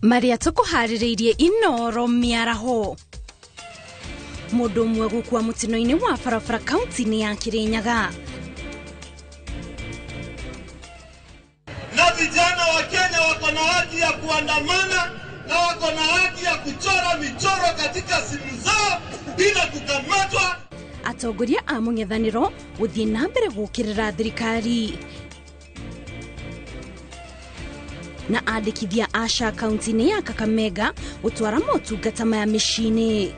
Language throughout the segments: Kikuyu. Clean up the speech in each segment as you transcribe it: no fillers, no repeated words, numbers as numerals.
Maria tũkũharĩrĩirie Inoro mĩaraho. Mũndũ ũmwe gũkua mũtino-inĩ wa barabara kaunti-inĩ ya Kirinyaga. Na vijana wa Kenya wako na haki ya kuandamana na wako na haki ya kuchora michoro katika simu zao bila kukamatwa. Atongoria a mũng'ethanĩro gũthiĩ na mbere gũũkĩrĩra thirikari. Na andĩkithia a SHA kaunti-inĩ ya Kakamega gũtwara motungata maya mĩciĩ-inĩ.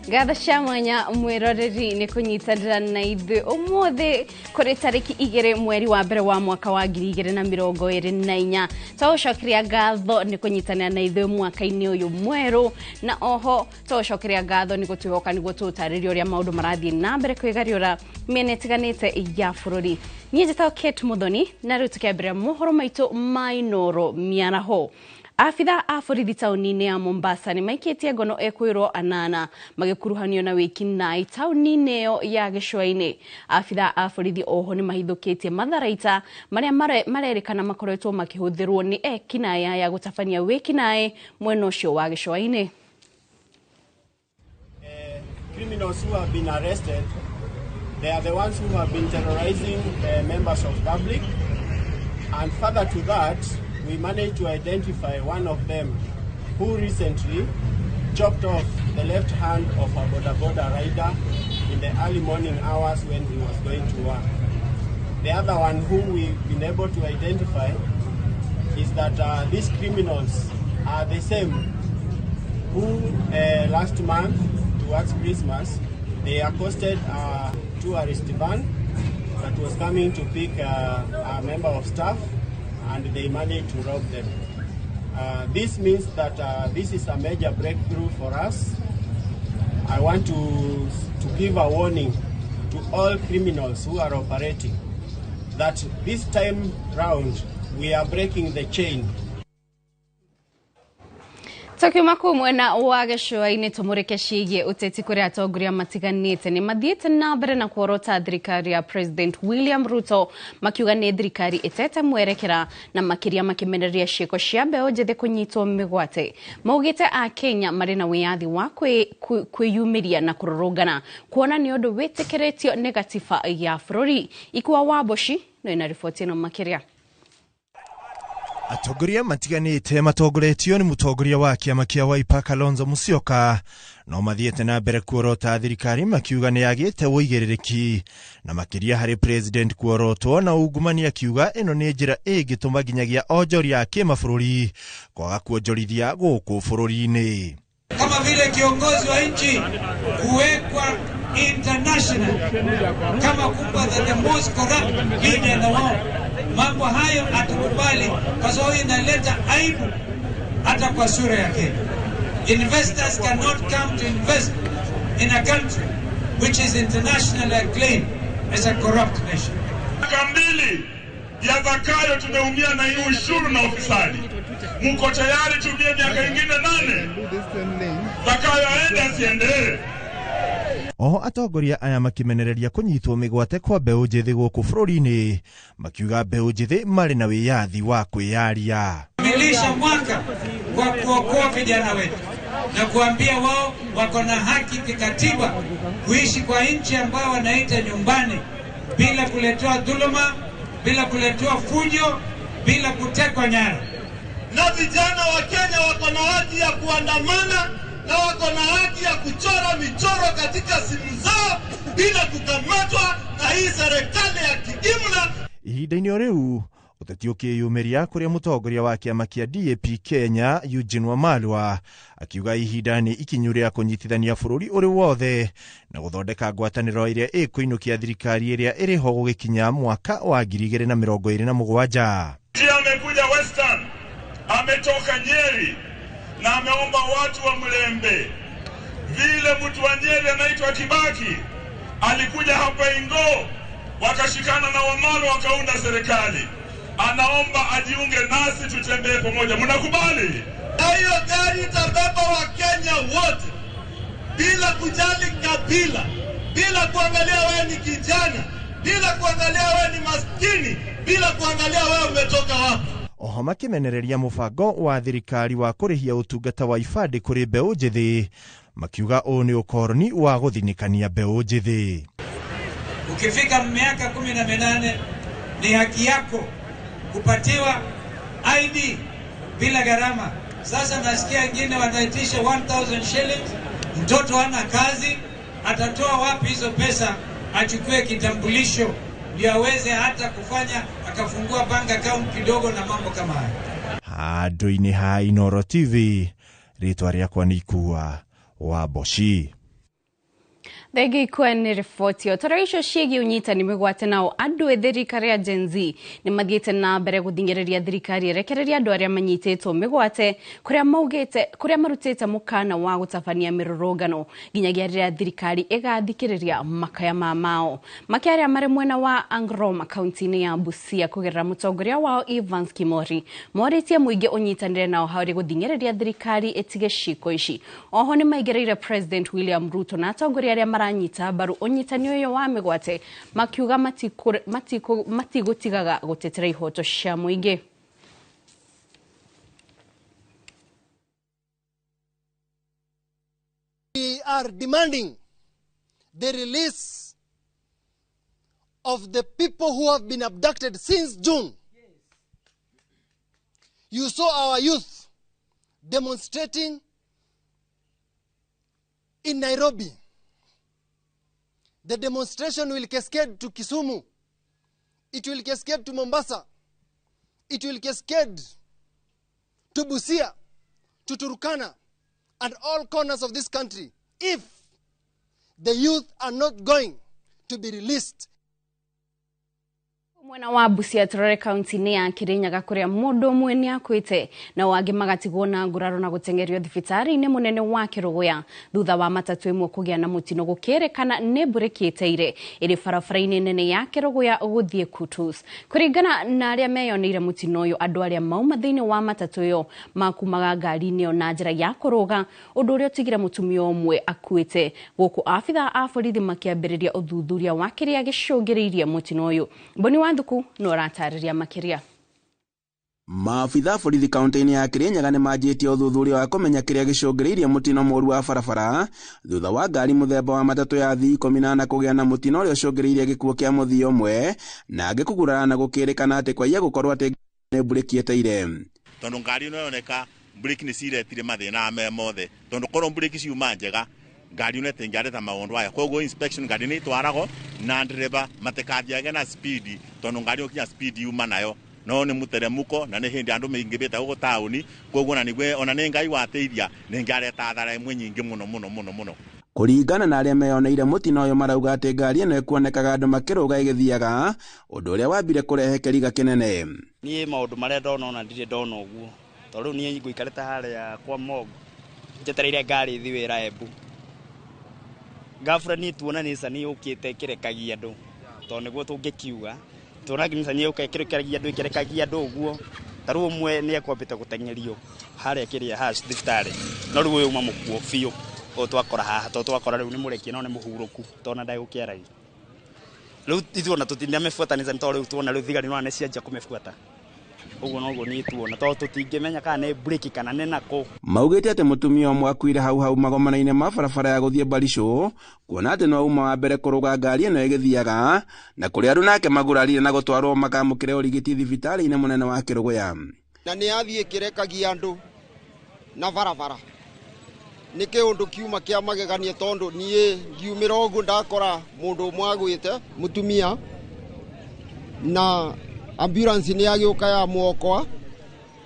Ngatho cia mwanya mwiroreri ni kunyitanira na ithuĩ ũmũthĩ kũrĩ tarĩki 2 mweri wa mbere wa mwaka wa 2024. Twagũcokeria ngatho nĩ kũnyitanĩra na ithuĩ mwaka-inĩ ũyũ mwerũ, na oho twagũcokeria ngatho nĩ gũtwĩhoka nĩguo tũũtarĩrie ũrĩa maũndũ marathiĩ na mbere kwĩgariũra mĩena ĩtiganĩte ya bũrũri. Niĩ njĩtagwo Kate Muthoni, na rĩu tũkĩambĩrĩria mohoro maitũ ma Inoro mĩaraho. Abitha a borithi taũni-inĩ ya Mombasa nĩ maikĩtie ngono ekwĩrwo anana magĩkuruhanio na wĩki-naĩ taũni-inĩ ĩyo ya gĩcũa-inĩ. Abitha a borithi oho nĩ mahithũkĩtie matharaita marĩa marerĩkana makoretwo makĩhũthĩrwo nĩ ekinaĩ aya gũtabania wĩki-naĩ mwena ũcio wa gĩcũa-inĩ. Criminals who have been arrested, they are the ones who have been terrorizing members of public, and further to that, we managed to identify one of them who recently chopped off the left hand of a boda boda rider in the early morning hours when he was going to work. The other one who we've been able to identify is that these criminals are the same who last month towards Christmas, they accosted a tourist van that was coming to pick a member of staff, and they managed to rob them. This means that this is a major breakthrough for us. I want to give a warning to all criminals who are operating that this time round we are breaking the chain. Tukiuma kuu mwena wa gĩcũa-inĩ tũmũrĩke ciĩgiĩ ũteti kũrĩa atongoria matiganĩte nĩ mathiĩte na mbere na kuorota thirikari ya President William Ruto makiuga nĩ thirikari ĩtete mwerekera na makĩria makĩmenereria ciĩko cia mbeũ njĩthĩ kũnyitwo mĩgwate. Maugĩte a Kenya marĩ na wĩyathi wa kwĩyumĩria na kũrũrũngana kuona nĩ ũndũ wĩtĩkĩrĩtio nĩ gatiba ya bũrũri. Ikua wa Mboci no ĩna riboti ĩno makĩria. Atongoria matiganĩte matongoretio nĩ mũtongoria wa kĩama kĩa Wiper Kalonzo Musyoka no mathiĩte na mbere kuorota thirikari makiuga nĩ yagĩte ũigĩrĩrĩki na makĩria harĩ president kuorotwo na ungumania, akiuga ĩno nĩ njĩra ĩngĩtũma nginyagia onjoria a kĩmabũrũri kwaga kuonjorithia gũkũ bũrũri-inĩ. Kama vile kiongozi wa nchi kuwekwa international kama kubwa the most corrupt leader in the world. Mambo hayo hatukubali kwa sababu inaleta aibu hata kwa sura ya Kenya. Investors cannot come to invest in a country which is internationally acclaimed as a corrupt nation. Miaka 2 ya Zakayo tumeumia na hii ushuru na ufisadi. Mko tayari tumie miaka ingine 8? Zakayo aende asiende? Oho atongoria aya makĩmenereria kũnyitwo mĩgwate kwa mbeũ njĩthĩ gũkũ bũrũri-inĩ makiuga mbeũ njĩthĩ marĩ na wĩyathi wa kwĩyaria. Kamilisha mwaka kwa kuokoa vijana wetu na kuambia wao wako na haki kikatiba kuishi kwa nchi ambayo wanaita nyumbani bila kuletewa dhuluma, bila kuletewa fujo, bila kutekwa nyara. Na vijana wa Kenya wako na haki ya kuandamana na wako na haki ya kuchora michoro katika simu zao bila kukamatwa na hii serikali ya kiimla. Ihinda-inĩ o rĩu ũteti ũkĩyumĩria kũrĩa mũtongoria wa kĩama kĩa DAP Kenya Eugene Wamalwa akiuga ihinda nĩ ikinyu rĩa kũnyitithania bũrũri ũrĩ wothe na gũthondeka ngwatanĩro ĩrĩa ĩkũinũkia thirikari ĩrĩa ĩrĩ ho gũgĩkinya mwaka wa 2027. Amekuja Western, ametoka Nyeri na ameomba watu wa Mlembe. Vile mtu wa Nyeri anaitwa Kibaki, Alikuja hapa Ingo, wakashikana na Wamalo wakaunda serikali. Anaomba ajiunge nasi tutembee pamoja. Mnakubali? Na hiyo gari itabeba Wakenya wote bila kujali kabila, bila kuangalia wewe ni kijana, bila kuangalia wewe ni maskini, bila kuangalia wewe umetoka wapi. Oho makimenereria mubango wa thirikari wa kurihia utungata wa ibandĩ kũrĩ mbeũ njĩthĩ, makiuga ũũ nĩ ũkoroni wa gũthinĩkania mbeũ njĩthĩ. Ukifika miaka 18 ni haki yako kupatiwa ID bila gharama. Sasa nasikia wengine wanaitisha 1000 shillings. Mtoto hana kazi, atatoa wapi hizo pesa achukue kitambulisho ndio aweze hata kufanya akafungua bank account kidogo na mambo kama hayo. Handũ-inĩ ha Inooro TV, rĩtwa rĩakwa nĩ Ikua wa Mboci. Thengi ikwe nĩ riboti ĩyo. Toro icio ciĩgiĩ ũnyitani mĩgwate nao andũ ethĩ rika rĩa Gen Z nĩ mathiĩte na mbere gũthing'ĩrĩria thirikari ĩrekererie andũ arĩa manyitĩtwo mĩgwate kũrĩa maugĩte kũrĩa marutĩte mũkana wa gũtabania mĩrũrũngano nginyagia rĩrĩa thirikari ĩgathikĩrĩria makaya ma mao. Makĩaria marĩ mwena wa Angroma kaunti-inĩ ya Busia kũgerera mũtongoria wao Evans Kimori, morĩtie mũingĩ ũnyitanĩre nao harĩ gũthing'ĩrĩria thirikari ĩtige ciĩko ici. Oho nĩ maigĩrĩire President William Ruto na atongoria arĩa maranyita mbaru ũnyitani ũyũ wa mĩgwate makiuga matigũtigaga gũtetera ihoto cia mũingĩ. We are demanding the release of the people who have been abducted since June. You saw our youth demonstrating in Nairobi. The demonstration will cascade to Kisumu. It will cascade to Mombasa. It will cascade to Busia, to Turkana, and all corners of this country if the youth are not going to be released. Mwena wa Busia turore kaunti-inĩ ya Kirinyaga kũrĩa mũndũ ũmwe nĩ akuĩte na wangĩ magatigwo na nguraro na gũteng'erio thibitarĩ-inĩ mũnene wa Kĩrũgũya thutha wa matatũ ĩmwe kũgĩa na mũtino gũkĩrĩkana nĩ mburĩki ĩteire ĩrĩ barabara-inĩ nene ya Kĩrũgũya gũthiĩ Kutus. Kũringana na arĩa meyoneire mũtino ũyũ, andũ arĩa mauma thĩinĩ wa matatũ ĩyo makumaga ngari-inĩ ĩyo na njĩra ya kũrũga, ũndũ ũrĩa ũtigire mũtumia ũmwe akuĩte, gũkũ abithaa a borithi makĩambĩrĩria ũthuthuria wa kĩrĩa gĩcũngĩrĩirie mũtino ũyũ. Mboni wa Thuku no ũratarĩria makĩria. Maabitha borithi kaunti-inĩ ya Kirinyaga nĩmanjĩtie ũthuthuria wa kũmenya kĩrĩa gĩcũngĩrĩirie mũtino mũũru wa barabara thutha wa ngari mũthemba wa matatũ ya thii 14 kũgĩa na mũtino ũrĩa ũcũngĩrĩirie gĩkuũ kĩa mũthii ũmwe na angĩ kũgurara na gũkĩrĩkana atĩ kwaiya gũkorwo atĩ nĩ mburĩki ĩteire. Tondũ ngari ĩno yoneka mburĩki nĩ ciretire mathĩna me mothe, tondũ korwo mburĩki ciuma njega ngari ĩno ĩtingĩareta maũndũ aya. Koguo inspection ngari nĩ itwaragwo na ndereba matikathiage na speed, tondũ ngari ũkinya speed yuma nayo no nĩ mũteremuko na nĩ hĩndĩ andũ maingĩbĩte gũkũ taũni, koguo ona nĩguo ona nĩ Ngai wateithia nĩ ngĩareta athara ĩmwe nyingĩ mũno mũno mũno mũno. Kũringana na arĩa meyoneire mũtino ũyũ marauga atĩ ngari ĩno ĩkuonekaga andũ makĩrũga ĩgĩthiaga, ũndũ ũrĩa wambire kũrehe kĩriga kĩnene. Niĩ maũndũ marĩa ndona ona ndirĩ ndona ũguo, tondũ rĩu niĩ ngũikarĩte harĩa kwa Mog njetereire ngari ĩthiĩ wĩra Embu. Ghafla niĩ tuona Nissan yũkĩte ĩkĩrekagia andũ, tondũ nĩguo tũngĩkiuga tuona Nissan yũka ĩkĩrekagia andũ ĩkĩrekagia andũ ũguo, ta rĩu ũmwe nĩ ekwambĩte gũteng'erio harĩa kĩrĩa haha thibitarĩ, no rĩu ũyũ uma mũkuo biũ, ũyũ twakora haha, tondũ twakora rĩu nĩ mũrekie no nĩ mũhurũku, tondũ ona ndegũkĩaragia. Rĩu ithuĩ ona tũtinamĩbuata Nissan, tondũ rĩu tuona rĩu thigari nĩwona nĩcianjia kũmĩbuata. Ũguo noguo niĩ tuona, tondũ tũtingĩmenya kana nĩ breki kana nĩ nakũ. Maugĩte atĩ mũtumia ũmwe akuire hau hau magomano-inĩ ma barabara ya gũthiĩ Barisho, kuona atĩ no uma wa mbere kũrũga ngari ĩno ĩgĩthiaga, na kũrĩa andũ nake magurarire na gũtwarwo makamũkĩre ũrigiti thibitarĩ-inĩ mũnene wa Kĩrũgũya. Na nĩ yathiĩ ĩkĩrekagia andũ na barabara. Nĩ kĩũndũ kiuma kĩa magegania, tondũ niĩ ngiumĩra ũguo ndakora mũndũ ũmwe agwĩte mũtumia, na ambulance nĩ yagĩũka ya muokoa,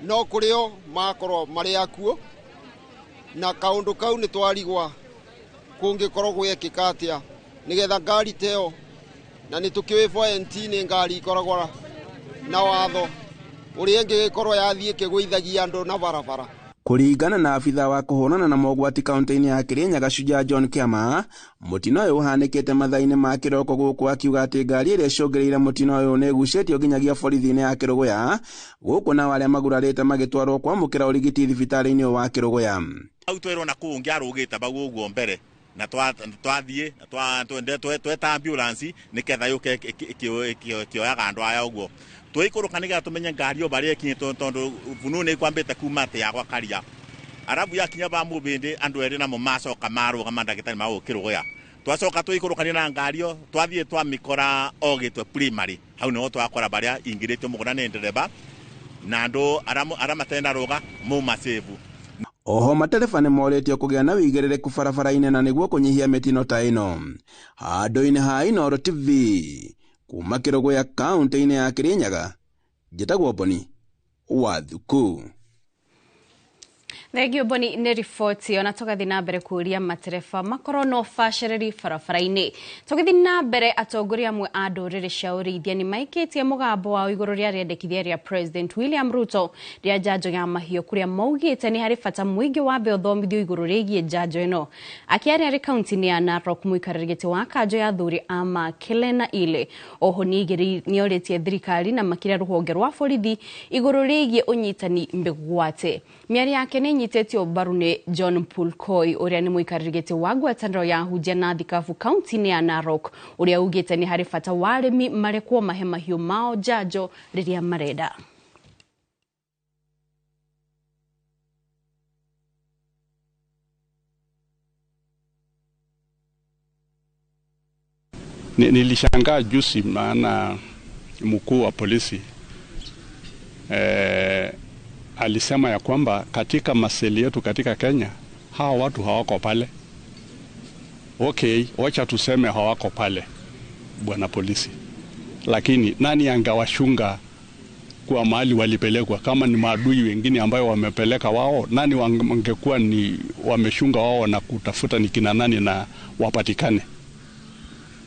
no kũrĩo makorwo marĩ akuo, na kaũndũ kau nĩ twarigwa kũngĩkorwo gwekĩka atĩa nĩgetha ngari ta ĩyo, na nĩ tũkĩũĩ 4NT nĩ ngari ikoragwo na watho ũrĩa ĩngĩgĩkorwo yathiĩ ĩkĩgũithagia andũ na barabara. Kũringana na abitha wa kũhũrana na mogwati kaunti-inĩ ya Kirinyaga Shujaa John Kĩama, mũtino ũyũ ũhanĩkĩte mathaa-inĩ ma kĩroko gũkũ akiuga atĩ ngari ĩrĩa ĩcũngĩrĩire mũtino ũyũ nĩ ĩgucĩtio nginyagia borithi-inĩ ya Kĩrũgũya gũkũ nao arĩa magurarĩte magĩtwarwo kwamũkĩra ũrigiti thibitarĩ-inĩ ũyũ wa Kĩrũgũya. Hau twerwo na kũu ũngĩ arũgĩte bau ũguo mbere na twathiĩ na tweta ambulance nĩketha yũke ĩkĩoyaga andũ aya ũguo tũikũrũka nĩgetha tũmenye ngari ĩyo barĩa ĩkinyĩte tondũ fununu nĩ ĩkwambĩte kuma atĩ ya gwa Karia arabu yakinya ba mũbĩndĩ andũ erĩ namo macoka marũgama ndagĩtarĩ magũkĩrũgũya twacoka tũikũrũkania na ngari ĩyo twathiĩ twamĩkora o Gĩtwe primary hau nĩho twakora barĩa ingĩrĩtio mũgũnda nĩ ndereba na andũ arĩa matena rũga mauma save. Oho matereba nĩ morĩtio kũgĩa na wĩigĩrĩrĩku barabara-inĩ na nĩguo kũnyihia mĩtino ta ĩno. Handũ-inĩ ha Inooro TV kuma Kĩrũgũya kaunti-inĩ ya Kirinyaga, njĩtagwo Boni wa Thuku. Thengio Boni nĩ riboti. Ona tũgathiĩ na mbere kũria matereba makorwo na ũbacĩrĩri barabara-inĩ. Tũgĩthiĩ na mbere, atongoria amwe a ndũrĩrĩ cia ũrĩithia nĩ maikĩtie mũgambo wao igũrũ rĩa rĩendekithia rĩa President William Ruto rĩa njanjo ya mahiũ, kũrĩa maugĩte nĩ harĩ bata mũingĩ wambe ũthomithio igũrũ rĩgiĩ njanjo ĩno. Akĩaria arĩ kaunti-inĩ ya Narok, mũikarĩri gĩtĩ wa kanjũ ya athuri a Makilena Ile oho nĩ orĩtie thirikari na makĩria rũhonge rwa borithi igũrũ rĩgiĩ ũnyitani mĩgwate. Mĩario yake nĩ ĩnyitĩtio mbaru nĩ John Pulkoi, ũrĩa nĩ mũikarĩri gĩtĩ wa ngwatanĩro ya ahunjia na thikabu kaunti-inĩ ya Narok, ũrĩa ugĩte nĩ harĩ bata wa arĩmi marekwo mahe mahiũ mao njanjo rĩrĩa marenda. Nilishangaa juzi maana mkuu wa polisi alisema ya kwamba katika maseli yetu katika Kenya hawa watu hawako pale. Okay, wacha tuseme hawako pale, bwana polisi, lakini nani angewashunga kwa mahali walipelekwa? Kama ni maadui wengine ambayo wamepeleka wao, nani wangekuwa ni wameshunga wao na kutafuta ni kina nani na wapatikane?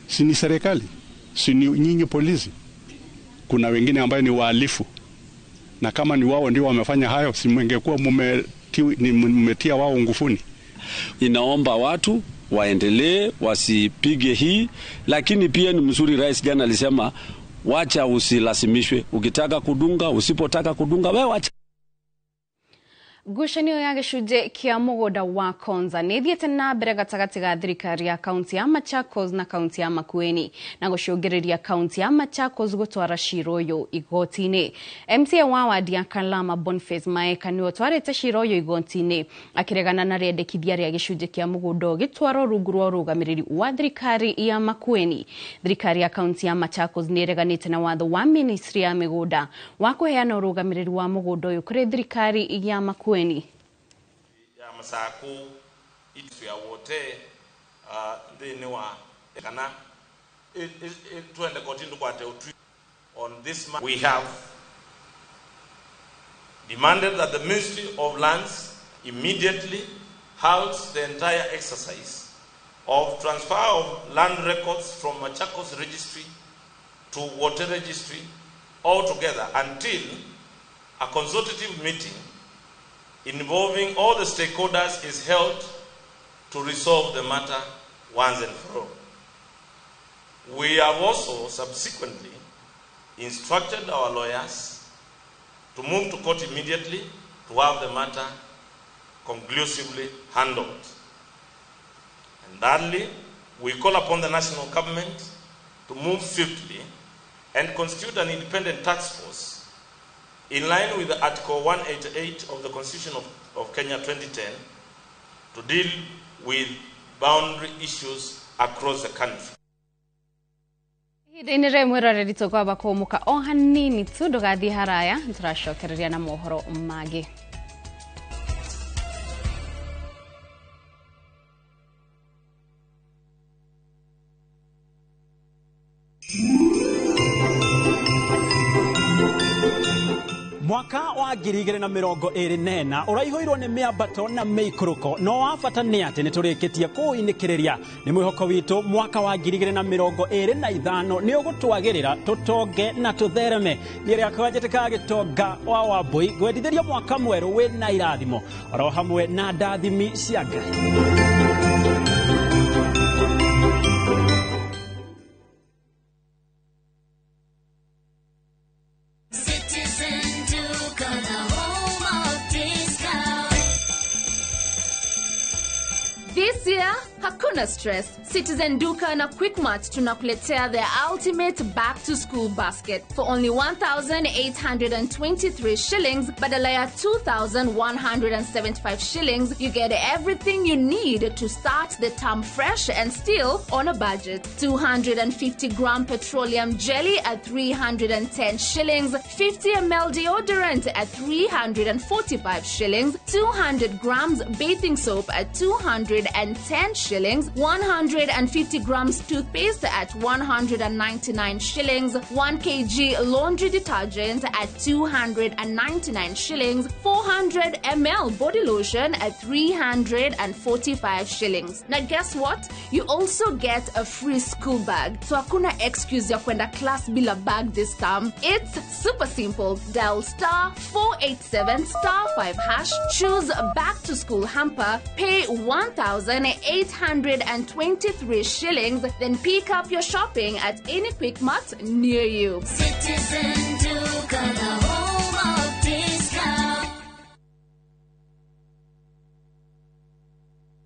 Si ni serikali? Si ni nyinyi polisi? Kuna wengine ambayo ni wahalifu, na kama ni wao ndio wamefanya hayo, si mngekuwa mmetia wao ngufuni? Inaomba watu waendelee wasipige hii, lakini pia ni mzuri rais jana alisema wacha usilasimishwe, ukitaka kudunga, usipotaka kudunga wewe wacha. Ngucanio ya gĩcunjĩ kĩa mũgũnda wa Konza nĩ ĩthiĩte na mbere gatagatĩ ga thirikari ya kaunti ya Machakos na kaunti ya Makueni na gũcũngĩrĩria kaunti ya Machakos gũtwara cira ũyũ igoti-inĩ. MCA wa wadi ya Kalama Boniface Maeka nĩwe ũtwarĩte cira ũyũ igoti-inĩ akĩregana na rĩendekithia rĩa gĩcunjĩ kĩa mũgũnda ũgĩtwarwo rungu rwa ũrũgamĩrĩri wa thirikari ya Makueni. Thirikari ya kaunti ya Machakos nĩ ĩreganĩte na watho wa ministry ya mĩgũnda wa kũheana ũrũgamĩrĩri wa mũgũnda ũyũ kũrĩ thirikari ya Makueni. Ya Masaku itu ya wote thini wa kana twende kotini tukwate utwi on this. We have demanded that the Ministry of Lands immediately halts the entire exercise of transfer of land records from Machakos Registry to Water Registry altogether until a consultative meeting involving all the stakeholders is held to resolve the matter once and for all. We have also subsequently instructed our lawyers to move to court immediately to have the matter conclusively handled. And thirdly, we call upon the national government to move swiftly and constitute an independent task force in line with Article 188 of the Constitution of Kenya 2010 to deal with boundary issues across the country. Ihinda-inĩ rĩrĩ mwĩroreri tũkwamba kũmũka o hanini tu, ndũgathiĩ haraya, nĩtũracokereria na mohoro mangĩ. Mwaka wa 2024 ũraihũirwo nĩ mĩambato na mĩikũrũko, no wa bata nĩ atĩ nĩ tũrĩkĩtie kũũinĩkĩrĩria. Nĩ mwĩhoko witũ mwaka wa 2025 nĩ ũgũtwagĩrĩra tũtonge na tũthereme. Niĩ rĩakwa njĩtĩkaga Gĩtonga wa Wambũi, ngwendithĩria mwaka mwerũ wĩna irathimo oro hamwe na ndathimi cia Ngai. Citizen Duka, the home of discount. This year, hakuna stress. Citizen Duka na Quickmart tunakuletea the ultimate back to school basket for only 1,823 shillings badala ya 2,175 shillings. You get everything you need to start the term fresh and still on a budget. 250 gram petroleum jelly at 310 shillings, 50 ml deodorant at 345 shillings, 200 grams bathing soap at 210 shillings, 150 grams toothpaste at 199 shillings, 1 kg laundry detergent at 299 shillings, 400 ml body lotion at 345 shillings. Now guess what? You also get a free school bag. So hakuna excuse ya kwenda class bila bag this term. It's super simple. Dial star 487 star 5 hash, choose back to school hamper, pay 1,823 shillings, then pick up your shopping at any Quickmart near you. Citizen Duka, the home of discount.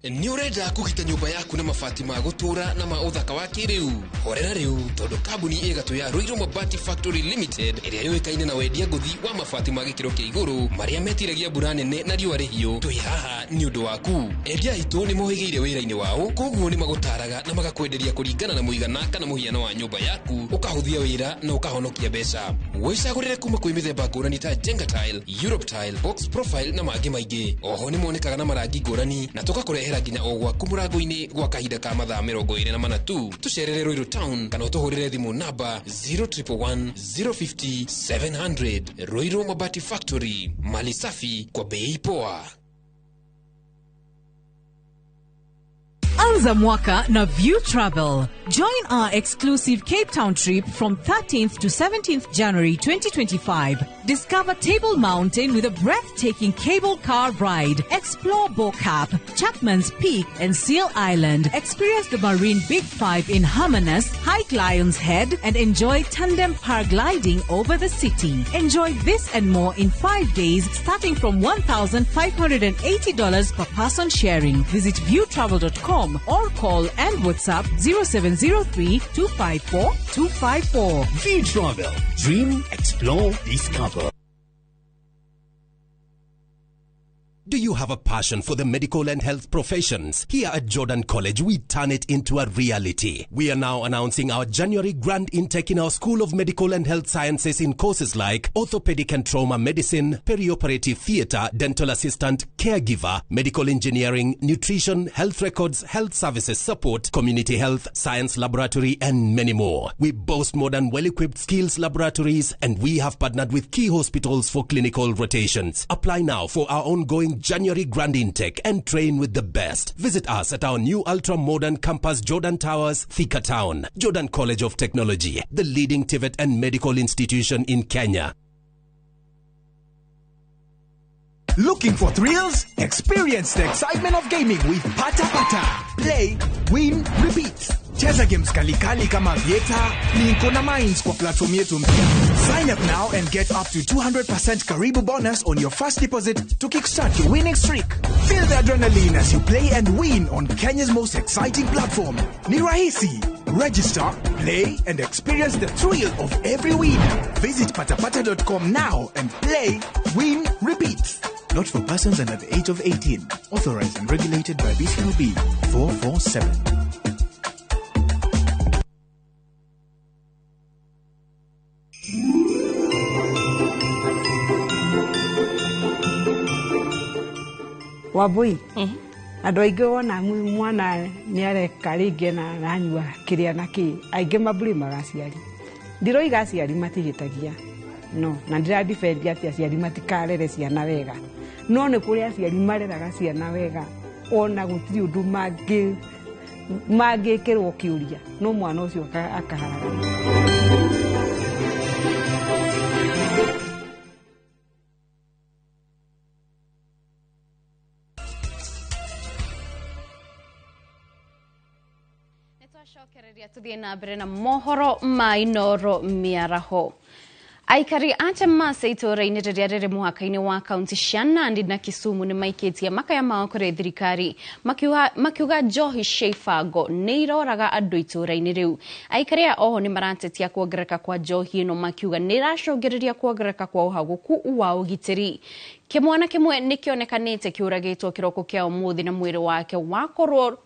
Nĩ ũrenda kũgita nyũmba yaku na mabati ma gũtũũra na ma ũthaka wa kĩrĩu? Horera rĩu, tondũ kambuni ĩ gatũ ya Ruiru Mabati Factory Limited, ĩrĩa yũĩkaine na wendia ngũthi wa mabati ma gĩkĩro kĩa igũrũ marĩa metiragia mbura nene na riũa rĩhiũ, twĩ haha nĩ ũndũ waku. Endia aitũ nĩ mohĩgĩire wĩra-inĩ wao, koguo nĩ magũtaraga na magakwenderia kũringana na mũigana kana mũhiano wa nyũmba yaku, ũkahũthia wĩra na ũkahonokia mbeca. Wĩcagũrĩre kuma kwĩ mĩthemba ngũrani ta Jenga Tile, Europe Tile, Box Profile na mangĩ maingĩ. Oho nĩ monekaga na marangi ngũrani na tũgakũrehera nginya o gwaku mũrango-inĩ gwa kahinda ka mathaa 24 tu. Tũcerere Ruiru Town kana ũtũhũrĩre thimũ namba 0111 050 700. Ruiru Mabati Factory, mali safi kwa bei poa. Anza mwaka na View Travel. Join our exclusive Cape Town trip from 13th to 17th January 2025. Discover Table Mountain with a breathtaking cable car ride. Explore Bo-Kaap, Chapman's Peak and Seal Island. Experience the Marine Big Five in Hermanus, hike Lion's Head and enjoy tandem paragliding over the city. Enjoy this and more in 5 days starting from $1,580 per person sharing. Visit viewtravel.com or call and WhatsApp 0703 254 254. View Travel. Dream, explore, discover. Do you have a passion for the medical and health professions? Here at Jordan College, we turn it into a reality. We are now announcing our January grand intake in our School of Medical and Health Sciences in courses like orthopedic and trauma medicine, perioperative theater, dental assistant, caregiver, medical engineering, nutrition, health records, health services support, community health, science laboratory, and many more. We boast modern, well-equipped skills laboratories, and we have partnered with key hospitals for clinical rotations. Apply now for our ongoing January grand intake and train with the best. Visit us at our new ultra-modern campus, Jordan Towers, Thika Town. Jordan College of Technology, the leading TVET and medical institution in Kenya. Looking for thrills? Experience the excitement of gaming with Pata Pata. Play, win, repeat. Cheza games kalikali kama Vieta, Linko na Mines kwa platform yetu mpya. Sign up now and get up to 200% Karibu bonus on your first deposit to kickstart your winning streak. Feel the adrenaline as you play and win on Kenya's most exciting platform. Ni rahisi. Register, play, and experience the thrill of every win. Visit patapata.com now and play, win, repeat. Not for persons under the age of 18. Authorized and regulated by BCLB 447. Wambui, andũ aingĩ wona mwana nĩ areka rĩngĩ na aranyua kĩrĩa na kĩ, aingĩ mabulĩmaga aciari. Ndiroiga aciari matihĩtagia, No na ndiradefend atĩ aciari matikarere ciana wega, no nĩ kũrĩ aciari mareraga ciana wega ona gũtirĩ ũndũ mangĩkĩrwo kĩũria, no mwana ũcio akaharagana. Twacokereria tuthie na mbere na mohoro ma Inooro mĩaraho. Aikari a Chemase itũũra-inĩ rĩrĩa rĩrĩ mũhaka-inĩ wa kaunti cia Nandi na Kisumu nĩ maikĩtie makaya mao kũrĩ thirikari makiuga njohi cia ibango nĩ iroraga andũ itũũra-inĩ rĩu. Aikari aya oho nĩ maratetia kuongerereka kwa njohi ĩno makiuga nĩ ĩracũngĩrĩria kuongerereka kwa ũhagũku wa ũgitĩri. Kĩmwana kĩmwe nĩ kĩonekanĩte kĩũragĩtwo kĩroko kĩa ũmũthĩ na mwĩrĩ wake wakorwo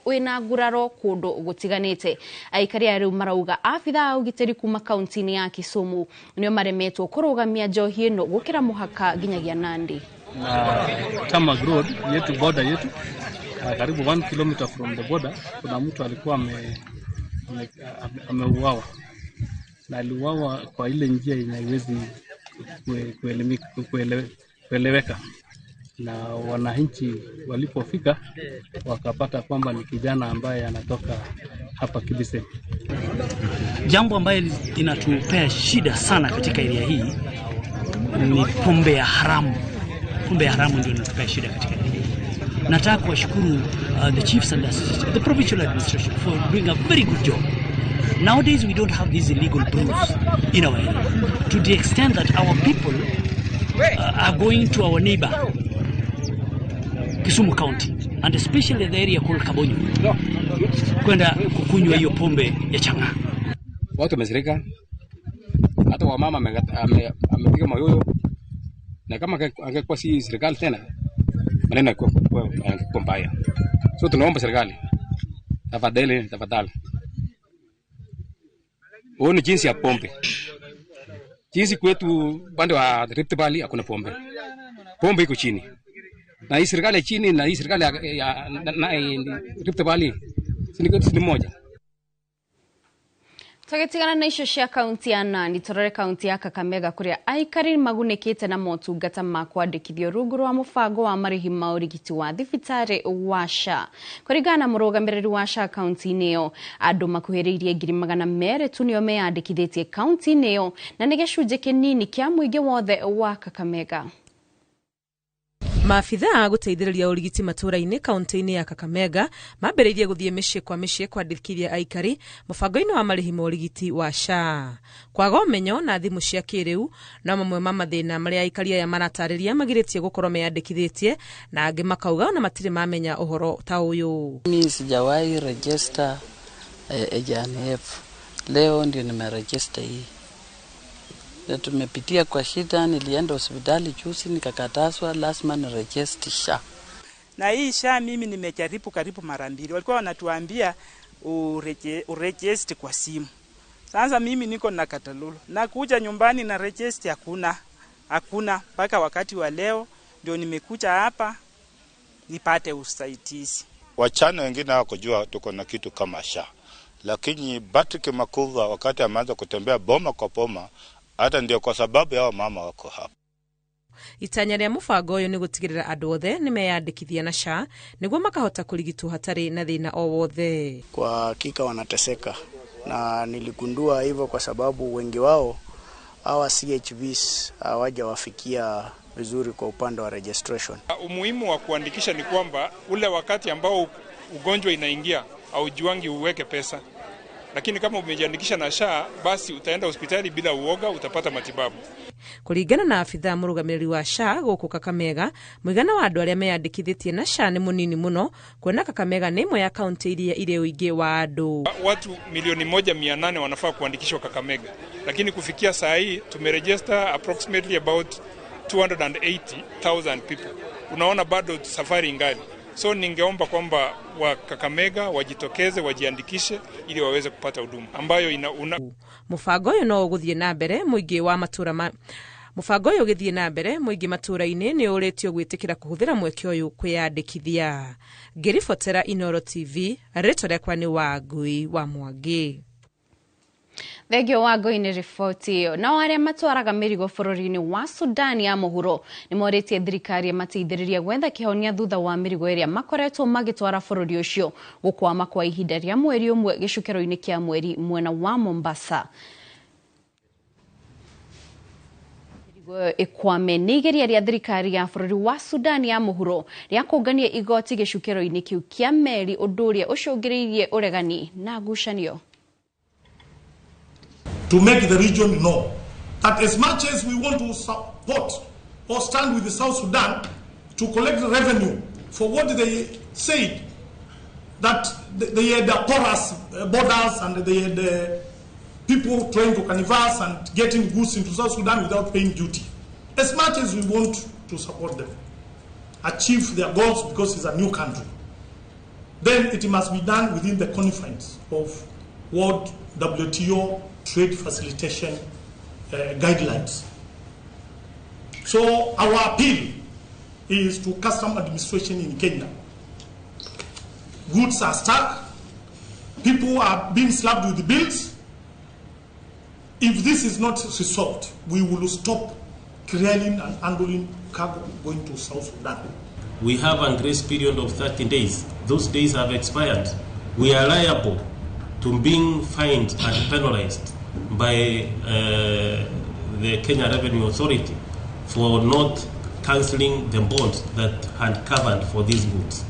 wĩna nguraro kũndũ gũtiganĩte. Aikari aya rĩu marauga abithaa a ũgitĩri kuma kaunti-inĩ ya Kisumu nĩo maremetwo kũrũgamia njohi ĩno gũkĩra mũhaka nginyagia Nandi. Na Tamag Road yetu, border yetu, karibu 1 kilometer from the border, kuna mtu alikuwa ameuawa, na aliuawa kwa ile njia yenye haiwezi kueleweka, na wananchi walipofika wakapata kwamba ni kijana ambaye anatoka hapa Kibise. Jambo ambayo inatupea shida sana katika area hii ni pombe ya haramu. Pombe ya haramu ndio inatupea shida katika area hii. Nataka kuwashukuru the chiefs and the provincial administration for doing a very good job. Nowadays we don't have these illegal brews in our area, to the extent that our people are going to our neighbor, Kisumu County, and especially the area called Kabonyo, kwenda kukunywa hiyo pombe ya chang'aa. Watu wamesirika, hata wamama amepiga mayoyo, na kama angekuwa si serikali tena maneno yangekuwa mbaya. So tunaomba serikali, tafadhali, tafadhali, ni jinsi ya pombe. Jinsi kwetu upande wa Rift Valley hakuna pombe. Pombe iko chini. Na hii serikali ya chini na hii serikali ya Rift Valley si moja. Tũgĩtigana na icio cia kaunti ya Nandi, tũrore kaunti ya Kakamega kũrĩa aikari magunĩkĩte na motungata ma kwandĩkithio rungu rwa mũbango wa marĩhi ma ũrigiti wa thibitarĩ wa SHA. Kũringana na mũrũgamĩrĩri wa SHA kaunti-inĩ ĩyo, andũ makuhĩrĩirie 200,000 tu nĩo meyandĩkithĩtie kaunti-inĩ ĩyo, na nĩ gĩcunjĩ kĩnini kĩa mũingĩ wothe wa Kakamega. Maabithaa a gũteithĩrĩria ũrigiti matũũra-inĩ kaunti-inĩ ya Kakamega mambĩrĩirie gũthiĩ mĩciĩ kwa mĩciĩ kwandĩkithia aikari mũbango-inĩ wa marĩhi ma ũrigiti wa SHA. Kwaga ũmenyo na thimũ cia kĩrĩu no mamwe ma mathĩna marĩa aikari aya maratarĩria magirĩtie gũkorwo meyandĩkithĩtie, na angĩ makauga ona matirĩ mamenya ũhoro ta ũyũ. Mimi sijawahi register NHIF. Leo ndio nimeregister hii. Na tumepitia kwa shida, nilienda hospitali juzi nikakatazwa, lazima niregister SHA. Na hii SHA mimi nimejaribu karibu mara mbili. Walikuwa wanatuambia uregister kwa simu. Sasa mimi niko na katalulu. Na kuja nyumbani na register hakuna mpaka wakati wa leo ndio nimekuja hapa nipate usaidizi. Wachana wengine hawakujua tuko na kitu kama SHA. Lakini Patrick Makuva wakati ameanza kutembea boma kwa boma, hata ndio kwa sababu yao mama wako hapa. Itanya rĩa mũbango ũyũ nĩ gũtigĩrĩra andũ othe nĩ meyandĩkithia na SHA nĩguo makahota kũrigitwo hatarĩ na thĩna o wothe. Kwa hakika wanateseka, na niligundua hivyo kwa sababu wengi wao hawa CHVs hawajawafikia vizuri kwa upande wa registration. Umuhimu wa kuandikisha ni kwamba ule wakati ambao ugonjwa inaingia haujuangi uweke pesa. Lakini kama umejiandikisha na SHA basi utaenda hospitali bila uoga, utapata matibabu. Kũringana na abithaa mũrũgamĩrĩri wa SHA gũkũ Kakamega, mũigana wa andũ arĩa meyandĩkithĩtie na SHA nĩ mũnini mũno, kuona Kakamega nĩ ĩmwe ya kaunti iria irĩ ũingĩ wa andũ. Watu 1,800,000 wanafaa kuandikishwa Kakamega, lakini kufikia saa hii tumeregister approximately about 280,000 people. Unaona bado safari ingali. So ningeomba kwamba wa Kakamega wajitokeze wajiandikishe ili waweze kupata huduma ambayo ina Mũbango ũyũ no ũgũthiĩ na mbere mũingĩ wa matũra ma Mũbango ũyũ ũgĩthiĩ na mbere mũingĩ matũra-inĩ nĩ ũrĩtio gwĩtĩkĩra kũhũthĩra mweke ũyũ kwĩyandĩkithia. Ngĩribotera Inooro TV, rĩtwa rĩakwa nĩ Wangui wa Mwangi. Thengio wa Ngoi-nĩ riboti ĩyo. Nao arĩa matwaraga mĩrigo bũrũri-inĩ wa Sudan ya mũhuro nĩ morĩtie thirikari ĩmateithĩrĩrie gwetha kĩhonia thutha wa mĩrigo ĩrĩa makoretwo magĩtwara bũrũri ũcio gũkwama kwa ihinda rĩa mweri ũmwe gĩcukĩro-inĩ kĩa mweri mwena wa Mombasa. Ĩkwame nĩ igeria rĩa thirikari ya bũrũri wa Sudan ya mũhuro rĩa kũngania igoti gĩcukĩro-inĩ kĩu kĩa meri, ũndũ ũrĩa ũcũngĩrĩirie ũregani na ngucanio. To make the region know that as much as we want to support or stand with the South Sudan to collect revenue for what they said, that they had porous borders and they had people trying to canvass and getting goods into South Sudan without paying duty. As much as we want to support them, achieve their goals because it's a new country, then it must be done within the confines of World WTO trade facilitation guidelines. So our appeal is to custom administration in Kenya. Goods are stuck, people are being slapped with the bills. If this is not resolved, we will stop clearing and handling cargo going to South Sudan. We have a grace period of 30 days. Those days have expired. We are liable to being fined and penalized by the Kenya Revenue Authority for not cancelling the bond that had covered for these goods.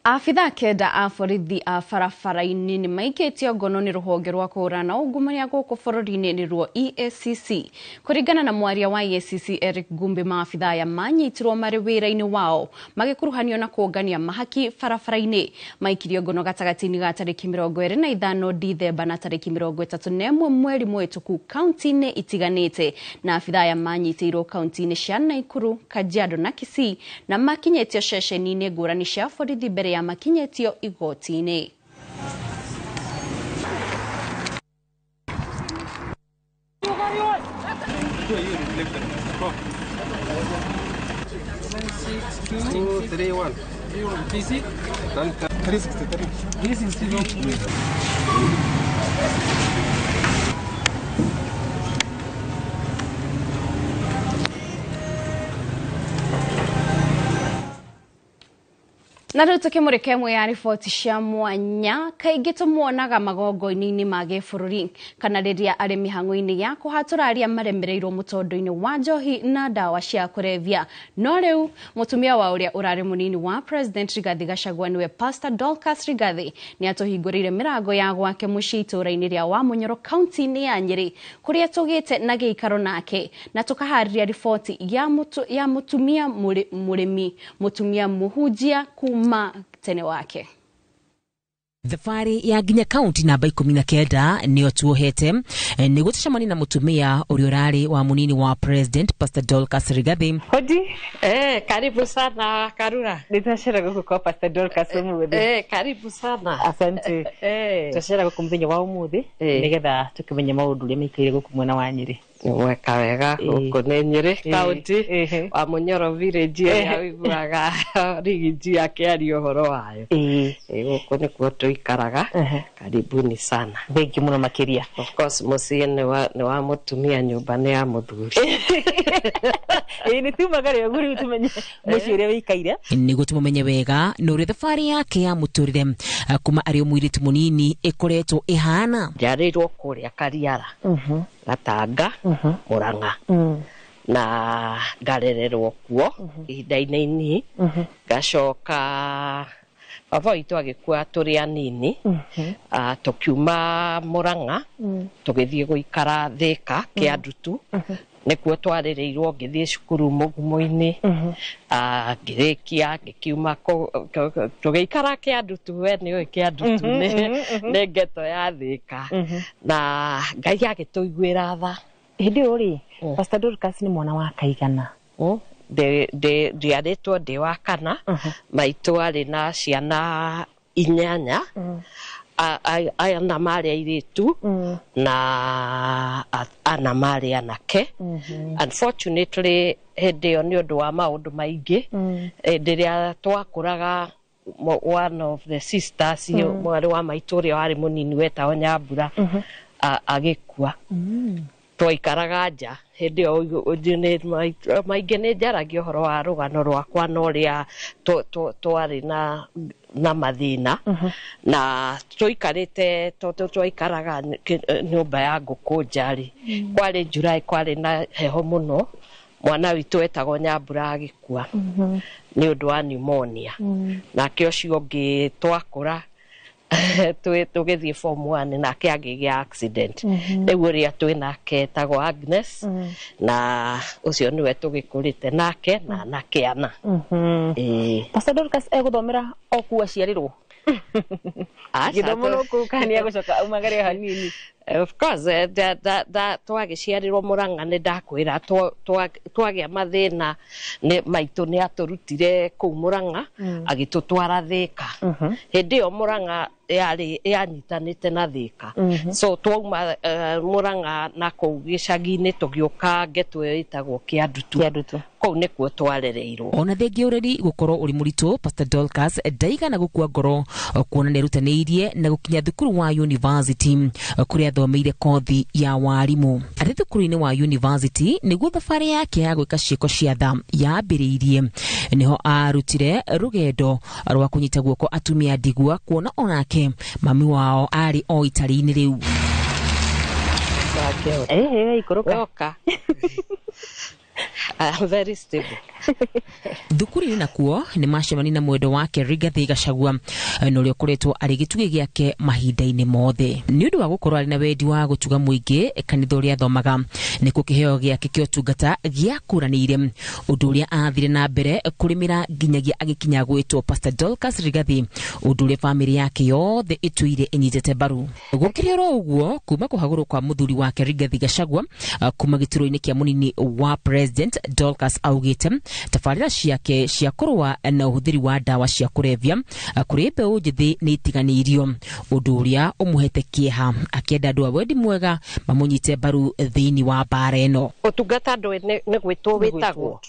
Abithaa kenda a borithi a barabara-inĩ nĩ maikĩtio ngono nĩ rũhonge rwa kũhũrana ungumania gũkũ bũrũri-inĩ nĩruo EACC. Kũringana na mwaria wa EACC Eric Gumbi, maabithaa aya manyitirwo marĩ wĩra-inĩ wao magĩkuruhanio na kũngania mahaki barabara-inĩ. Maikirio ngono gatagatĩ-inĩ ga tarĩki 25 Dithemba na tarĩki 31 mweri mũhĩtũku kaunti-inĩ itiganĩte, na abithaa aya manyitĩirwo kaunti-inĩ cia Naikuru, Kajiado na Kisii na makinyĩtio ceceni-inĩ ngũrani cia borithi mbere ya makinyĩtio igoti-inĩ. Na rĩu tũkĩmũrĩka ĩmwe ya riboti cia mwanya, kaingĩ tũmuonaga magongona-inĩ ma gĩbũrũri kana rĩrĩa arĩ mĩhang'o-inĩ ya kũhatũra arĩa maremereirwo mũtondo-inĩ wa njohi na ndawa cia kũrebia. No rĩu mũtumia wa ũrĩa ũrarĩ mũnini wa President Rigathi Gachagua nĩwe Pastor Dorcas Rigathi nĩ atũhingũrĩire mĩrango ya gwake mũciĩ itũũra-inĩ rĩa Wamunyoro kaunti-inĩ ya Nyĩrĩ kũrĩa tũgĩte na gĩikaro nake na tũkaharĩria riboti ya mũtumia mũrĩmi, mũtumia mũhunjia kuma tene wake. Thabarĩ ya nginya kaunti namba 19 nĩyo tuohete nĩguo tũcemanie na mũtumia ũrĩa ũrarĩ wa mũnini wa President Pastor Dorcas Rigathi. Hodi. Karibu sana Karura. Nitacera gũkũ kwa Pastor Dorcas ũmũthĩ. Karibu sana. Asante. Twacera gũkũ mũthenya wa ũmũthĩ nĩgetha tũkĩmenye maũndũ ũrĩa maikaire gũkũ mwena wa Nyĩrĩ. Weka wega gũkũ nĩ Nyĩrĩ kaunti wa Munyoro village ĩrĩa ũiguaga Rigiji akĩaria ũhoro wayo. Gũkũ nĩkuo tũikaraga. Karibuni sana. Thengiũ mũno makĩria. Of course mũciĩ nĩ wa mũtumia, nyũmba nĩ ya mũthuri. Nĩ tumaga rĩo rĩu tũmenye mũciĩ ũrĩa wĩikaire. Nĩguo tũmũmenye wega nĩ ũrĩa thabarĩ yake ya mũtũrĩre kuma arĩ o mũirĩtu mũnini ĩkoretwo ĩhana. Njiarĩirwo kũrĩa Kariara, Gatanga, Murang'a, na ngarererwo kuo ihinda-inĩ inini. Ngacoka baba witũ agĩkua tũrĩ anini, tũkiuma Murang'a tũgĩthiĩ gũikara Thĩka Kĩandutu. Nĩkuo twarĩrĩirwo, ngĩthiĩ cukuru Mũgumo-inĩ, ngĩrĩkia ngĩkiuma tũgĩikara Kĩandutu. We nĩũĩ Kĩandutu nĩ ngeto ya Thĩka, na Ngai agĩtũiguĩra tha. Hĩndĩ ĩyo rĩ, Pastor Dorcas nĩ mwana wa kaigana? Njiarĩtwo ndĩ wa kana. Maitũ arĩ na ciana 8, ana marĩ airĩtu na ana marĩ anake. Unfortunately hĩndĩ ĩyo nĩ ũndũ wa maũndũ maingĩ, hĩndĩ ĩrĩa twakũraga One of the sisters, mwarĩ wa maitũ ũrĩa warĩ mũnini wetagwo Nyambura, agĩkua. Twaikaraga nja hĩndĩ ĩyo maingĩ. Nĩ njaragia ũhoro wa rũgano rwakwa na ũrĩa twarĩ na mathĩna na tũikarĩte, twaikaraga nyũmba ya ngũkũ nja rĩ. Kwarĩ July, kwarĩ na heho mũno. Mwana witũ wetagwo Nyambura agĩkua nĩ ũndũ wa pneumonia. Nake ũcio ũngĩ twakũra tũgĩthiĩ form 1, nake agĩgĩa accident. Rĩu ũrĩa twĩ nake etagwo Agnes, na ũcio nĩwe tũgĩkũrĩte nake na kĩana. Ĩĩ. Pastor Dorcas egũthomera o kuu aciarĩrwo? Aca, gĩthomo no kũu kana nĩ egũcoka aumagare hanini? Of course, twagĩciarĩrwo Mũrang'a, nĩ ndakwĩra twagĩa mathĩna nĩ maitũ nĩ atũrutire kũu Mũrang'a, agĩtũtwara Thĩka. Hĩndĩ ĩyo Mũrang'a yarĩ yanyitanĩte na Thĩka. So twauma Mũrang'a na kũu gĩcagi-inĩ, tũgĩũka ngetũ ĩyo ĩtagwo Kĩandutu. Kĩandutu. Kũu nĩkuo twarereirwo. Ona thengia ũreri gũkorwo ũrĩ mũritũ, Pastor Dorcas ndaigana gũkua ngoro, kuona nĩerutanĩirie na gũkinya thukuru wa university kũrĩa athomeire kothi ya warimũ. Arĩ thukuru-inĩ wa university nĩguo thabarĩ yake ya gwĩka ciĩko cia tha yambĩrĩirie. Nĩho arutire rũgendo rwa kũnyita guoko atumia ndigwa, kuona onake mami wao arĩ o itari-inĩ rĩu. Ikũrũka. Woka. I'm very stable. Thukuru-inĩ nakuo nĩ macemani na mwendo wake Rigathi Gachagua, na ũrĩa ũkoretwo arĩ gĩtugĩ gĩake mahinda-inĩ mothe. Nĩ ũndũ wa gũkorwo arĩ na wendi wa gũtuga mũingĩ kanitha ũrĩa athomaga, nĩkuo kĩheo gĩake kĩa ũtungata gĩakũranĩire, ũndũ ũrĩa athire na mbere kũrĩmĩra nginyagia agĩkinya gwĩtwo Pastor Dorcas Rigathi, ũndũ ũrĩa bamĩrĩ yake yothe ĩtũire ĩnyitĩte mbaru. Gũkĩrĩ oro ũguo, kuma kũhagũrwo kwa mũthuri wake Rigathi Gachagua kuma gĩturwa-inĩ kĩa mũnini wa president, Dorcas augĩte tabarĩra ciake cia kũrũa na ũhũthĩri wa ndawa cia kũrebia kũrĩ mbeũ njĩthĩ nĩ itiganĩirio, ũndũ ũrĩa ũmũhete kĩeha, akĩenda andũ a wendi mwega mamũnyite mbaru thĩinĩ wa mbara ĩno. Ũtungata ndũĩ nĩ gwĩtwo wĩtagwo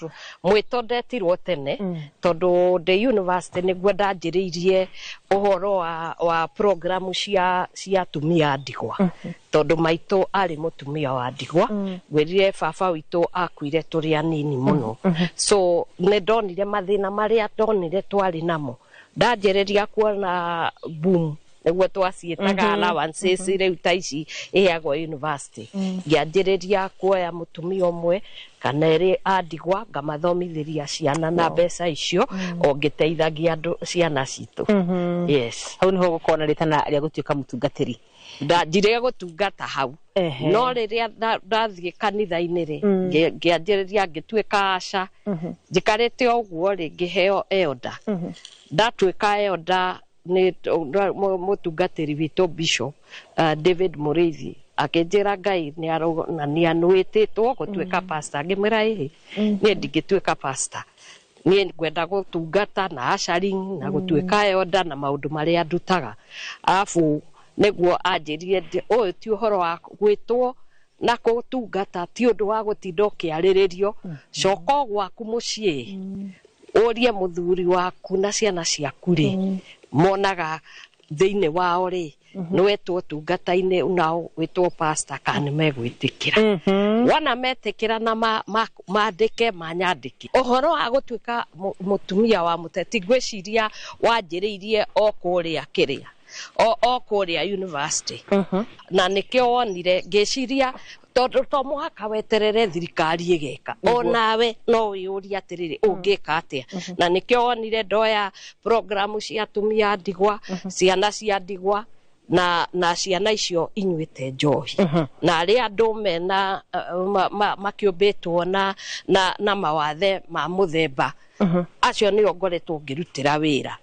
mwĩto. Ndetirwo tene tondũ ndĩ university nĩguo ndanjĩrĩirie ũhoro wa programu cia atumia a ndigwa, tondũ maitũ arĩ mũtumia wa ndigwa. Ngwĩrire baba witũ akuire tũrĩ anini mũno, so nĩ ndonire mathĩna marĩa ndonire twarĩ namo. Ndanjĩrĩria kuona boom, nĩguo twaciĩtaga, allowances rĩu ta ici iheagwo university, ngĩanjĩrĩria kuoya mũtumia ũmwe kana erĩ a ndigwa, ngamathomithĩria ciana na mbeca icio, o ngĩteithagia andũ ciana citũ. Yes. Hau niho gũkorwo na rĩtana rĩa gũtuĩka mũtungatĩri? Ndanjire gũtungata hau. No rĩrĩa ndathiĩ kanitha-inĩ rĩ, ngĩanjĩrĩria ngĩtuĩka aca njikarĩte o ũguo rĩ, ngĩheo elder. Ndatuĩka elder nĩ mũtungatĩri witũ Bishop David Mũrĩithi akĩnjĩra Ngai nĩ aronania nĩwĩtĩtwo gũtuĩka pastor. Ngĩmwĩra, ĩhĩ, niĩ ndingĩtuĩka pastor, niĩ ngwenda gũtungata na ushering na gũtuĩka elder na maũndũ marĩa ndutaga. Arabu nĩguo anjĩrire, ũyũ ti ũhoro wa gwĩtwo na kũtungata, ti ũndũ wa gũtinda ũkĩarĩrĩrio. Coka o gwaku mũciĩ, ũrie mũthuri waku na ciana ciaku rĩ, monaga thĩinĩ wao rĩ, nĩ wetwo ũtungata-inĩ nao wĩtwo pastor, kana nĩ megwĩtĩkĩra. Wona metĩkĩra na mandĩke manyandĩke ũhoro wa gũtuĩka mũtumia wa mũteti, ngwĩciria wanjĩrĩirie o kũrĩa kĩrĩa o kũrĩa university, na nĩkĩo wonire ngĩciria tondũ to mũhaka weterere thirikari ĩgeka, o nawe no wĩyũrie atĩrĩrĩ, ũngĩka atĩa? Na nĩkĩo wonire ndoya programu cia atumia a ndigwa, ciana cia ndigwa na ciana icio inyuĩte njohi, na arĩa andũ mena makĩũmbĩtwo na mawathe ma mũthemba acio, nĩo ngoretwo ngĩrutĩra wĩra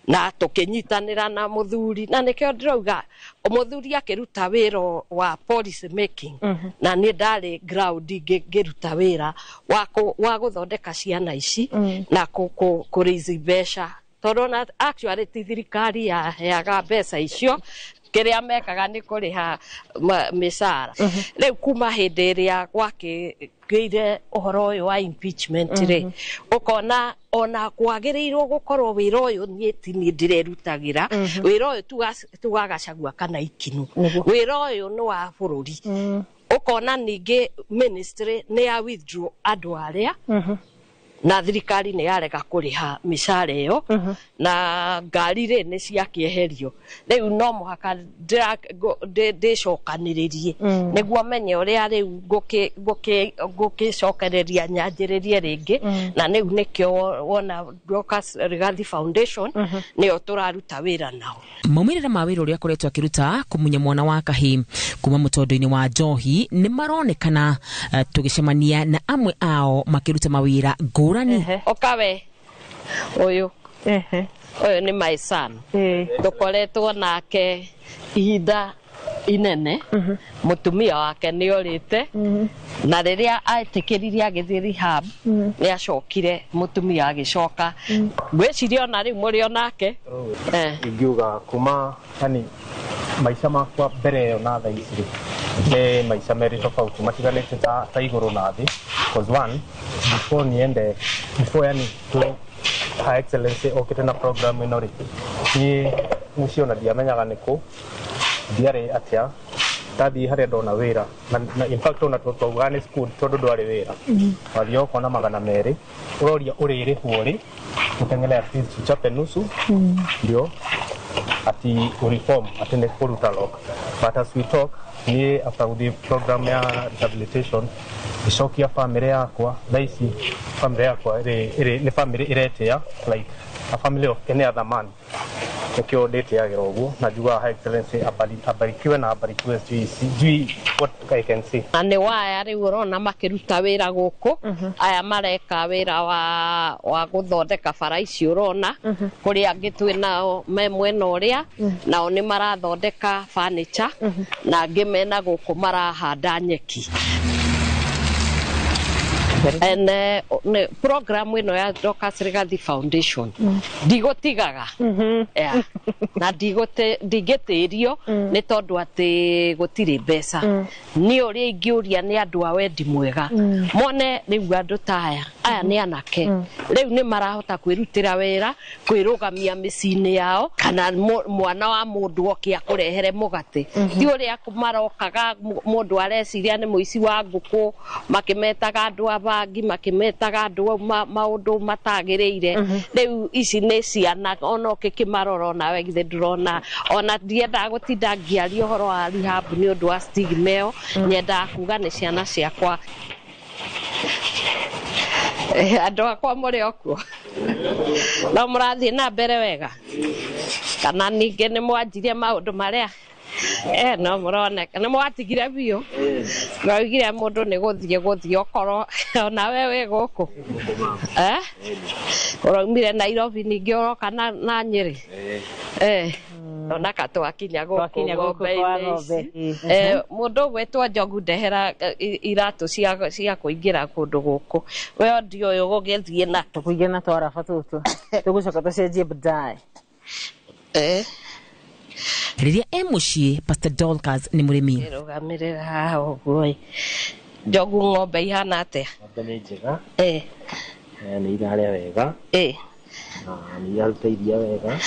na tũkĩnyitanĩra na mũthuri. Na nĩkĩo ndĩrauga mũthuri akĩruta wĩra wa policy making, na niĩ ndarĩ ground ngĩruta wĩra wa gũthondeka ciana ici na kũ raise mbeca, tondũ ona actually ti thirikari yaheaga mbeca icio. Kĩrĩa mekaga nĩ kũrĩha mĩcara. Rĩu kuma hĩndĩ ĩrĩa gwakĩgĩire ũhoro ũyũ wa impeachment rĩ, ũkona ona kwagĩrĩirwo gũkorwo wĩra ũyũ niĩ ti niĩ ndĩrerutagĩra. Wĩra ũyũ ti wa Gachagua kana Ikinu, wĩra ũyũ nĩ wa bũrũri. Ũkona ningĩ ministry nĩ ya withdraw andũ arĩa na thirikari nĩ yarega kũrĩha mĩcara ĩyo, na ngari rĩ nĩ ciakĩeherio. Rĩu no mũhaka ndĩcokanĩrĩrie nĩguo menye ũrĩa rĩu ngũkĩcokereria nyanjĩrĩrie rĩngĩ. Na rĩu nĩkĩo wona Dorcas Rigathi Foundation nĩyo tũraruta wĩra nao. Maumĩrĩra ma wĩra ũrĩa akoretwo akĩruta kũmunya mwana wa kahĩ kuma mũtondo-inĩ wa njohi nĩ maronekana. Tũgĩcemania na amwe ao makĩruta mawĩra ngũrani. Okawe ũyũ ũyũ nĩ my son, tũkoretwo nake ihinda inene. Mũtumia wake nĩ orĩte, na rĩrĩa etĩkĩririe agĩthiĩ rehab nĩ acokire, mũtumia agĩcoka. Ngwĩciria ona rĩu mũrĩ onake. Ingiuga kuma yani maica makwa mbere ĩyo na thaa ici rĩ, nĩ maica merĩ tofauti matiganĩte ta igũrũ na thĩ, cause one, before niende, before yani to Her Excellency okĩte na program ĩno rĩ, niĩ mũciĩ ona ndiamenyaga nĩkũ, ndiarĩ atĩa ndathiĩ harĩa ndona wĩra na in fact ona twaugaga nĩ school tondũ ndwarĩ wĩra. Wathiĩ ũkona 200, ũroria ũrĩrĩhwo rĩ, ũteng'ere at least uchape nusu ndio ati ureform ati nĩ kũruta lock. But as we talk, niĩ after gũthiĩ program ya rehabilitation, ngĩcokia family yakwa. Thaa ici family yakwa nĩ family ĩretĩa like a family of any other man. Nĩkĩo ndĩtĩagĩra ũguo na njugaga Her Excellency abarikiwe na abarikiwe. Sijui what I can say. Na nĩ waya rĩu ũrona makĩruta wĩra gũkũ. Aya mareka wĩra wa gũthondeka bara ici ũrona. Kũrĩ angĩ twĩ nao me mwena ũrĩa, nao nĩ marathondeka furniture, na angĩ mena gũkũ marahanda nyeki. And program ĩno ya Dorcas Rigathi Foundation ndigũtigaga. Yeah. Na ndingĩtĩrio nĩ tondũ atĩ gũtirĩ mbeca. Niĩ ũrĩa ingĩũria nĩ andũ a wendi mwega mone rĩu andũ ta aya, aya nĩ anake rĩu nĩ marahota kwĩrutĩra wĩra, kwĩrũgamia mĩciĩ-inĩ yao, kana mwana wa mũndũ oke akũrehere mũgate. Ti ũrĩa marokaga mũndũ areciria nĩ mũici wa ngũkũ, makĩmetaga andũ a bangi, makĩmetaga andũ maũndũ matagĩrĩire. Rĩu ici nĩ ciana ona ũkĩkĩmarora onawe githĩ ndũrona. Ona ndiendaga gũtinda ngĩaria ũhoro wa rehab nĩ ũndũ wa stigma ĩyo. Nyendaga kuga nĩ ciana ciakwa. Andũ akwa mũrĩ o kuo, no mũrathiĩ na mbere wega, kana ningĩ nĩ mwanjirie maũndũ marĩa no mũroneka nĩ mwatigire biũ? Mwaugire mũndũ nĩ gũthiĩ okorwo onawe wĩ gũkũ ũraumire Nairobi, ningĩ ũroka na Nyĩrĩ onaka twakinya gũkũ. Twakinya gũkũ kwa ng'ombe-inĩ ng'ombe. Ici. Mũndũ ũgwĩtwo Njogu, ndehera iratũ cia kũingĩra kũndũ gũkũ. We ondi ũyũ gũgĩthiĩ na Tũkũingĩra na twaraba tũtũ, tũgũcoka tũcenjie baadaye. Rĩrĩa e mũciĩ, Pastor Dorcas nĩ mũrĩmi. Rũgamĩrĩra haha ũguo ĩ. Njogu, ng'ombe ihana atĩa? Ng'ombe nĩ njega. Nĩ irarĩa wega na nĩ iraruta iria wega.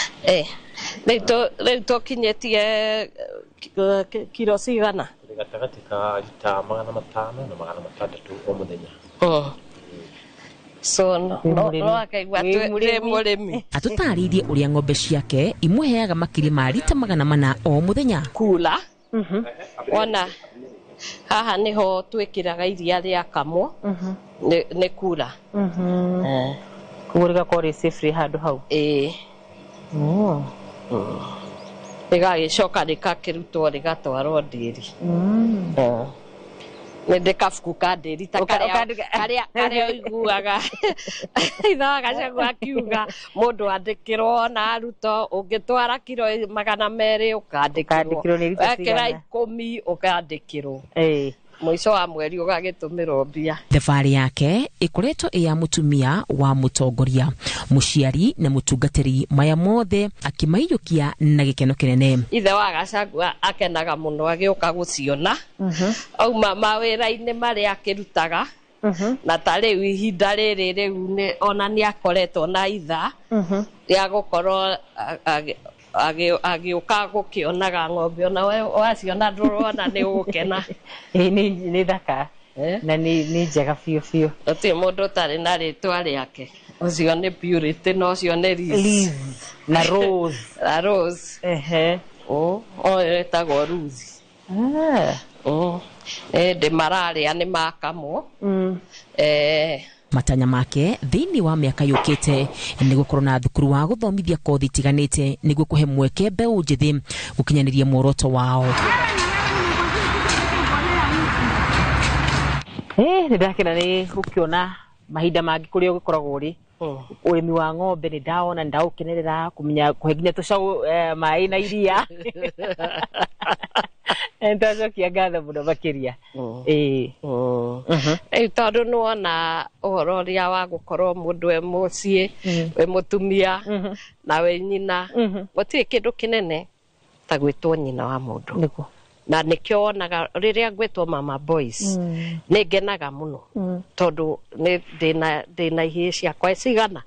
Rĩu tũkinyĩtie kiro cigana? Tũrĩ gatagatĩ ka rita 500 na 600 o mũthenya. So no akaigua twĩ mũrĩmi. Atũtarĩirie ũrĩa ng'ombe ciake imũheaga makĩria ma rita 400 o mũthenya. Kula wona haha niho twĩkĩraga iria rĩakamwo nĩ kura. Koguo rĩgakorwo rĩ safe rĩ handũ hau. Ĩĩ. Rĩgagĩcoka rĩgakĩrutwo rĩgatwarwo ndĩri. Nĩ ndĩ kabuku ka ndĩri ta karĩa ũiguaga ithe wa Gachagua akiuga mũndũ andĩkĩrwo na arutwo, ũngĩtwara kiro 200 ũkandĩkĩrwo. Ũkandĩkĩrwo nĩ rita wekĩra cigana? 10 ũkandĩkĩrwo. Mũico wa mweri ũgagĩtũmĩrwo mbia. Thabarĩ yake ĩkoretwo ĩ ya mũtumia wa mũtongoria, mũciari na mũtungatĩri, maya mothe akĩmaiyũkia na gĩkeno kĩnene. Ithe wa Gachagua akenaga mũno agĩũka gũciona auma mawĩra-inĩ marĩa akĩrutaga, na ta rĩu ihinda rĩrĩ rĩu ona nĩ akoretwo na ithaa rĩa gũkorwo agĩũka gũkĩonaga ng'ombe, ona waciona ndũrona nĩ ũgũkena. Nĩ thaka na nĩ njega biũ biũ. Gũtirĩ mũndũ ũtarĩ na rĩtwa rĩake. Ũcio nĩ Purity na ũcio nĩ Liz na Rose. Na Rose. Ũyũ ĩtagwo Ruth. Ĩndĩ mararĩa nĩ makamwo. Matanya make thĩinĩ wa mĩaka yũkĩte nĩ gũkorwo na thukuru wa gũthomithia kothi itiganĩte nĩguo kũhe mweke mbeũ njĩthĩ gũkinyanĩria muoroto wao. Nĩ ndakena nĩ gũkĩona mahinda mangĩ kũrĩa ũgĩkoragwo ũrĩ ũrĩmi wa ng'ombe nĩ ndaona, nĩ ndaũkenerera kũmenya kũhe nginya tũcaũ maĩ na iria. Nĩtwacokia ngatho mũno makĩria. Rĩu tondũ nĩwona ũhoro ũrĩa wa gũkorwo mũndũ e mũciĩ, wĩ mũtumia na wĩ nyina, gũtirĩ kĩndũ kĩnene ta gwĩtwo nyina wa mũndũ. Na nĩkĩo wonaga rĩrĩa ngwĩtwo mama boys nĩ ngenaga mũno tondũ ndĩna ihĩĩ ciakwa cigana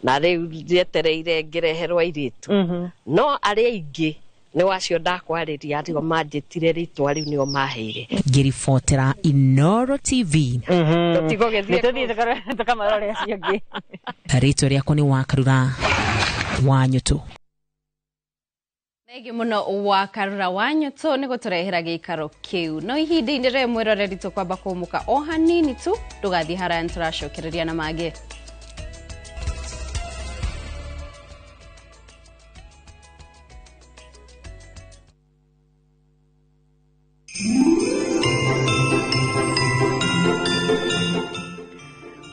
na rĩu njetereire ngĩreherwo airĩtu, no arĩa aingĩ nĩ wacio ndakwarĩria nĩo manjĩtire rĩtwa rĩu nĩo maheire. Ngĩribotera Inooro TV, Nĩtũthiĩ tũkamarore acio angĩ. Rĩtwa rĩakwa nĩ Wakarura wa Nyũtũ. Thengi mũno Wakarura wa Nyũtũ nĩ gũtũrehera gĩikaro kĩu. No ihinda-inĩ rĩrĩ mwĩroreri tũkwamba kũmũka o hanini tu, ndũgathiĩ haraya nĩtũracokereria na mangĩ.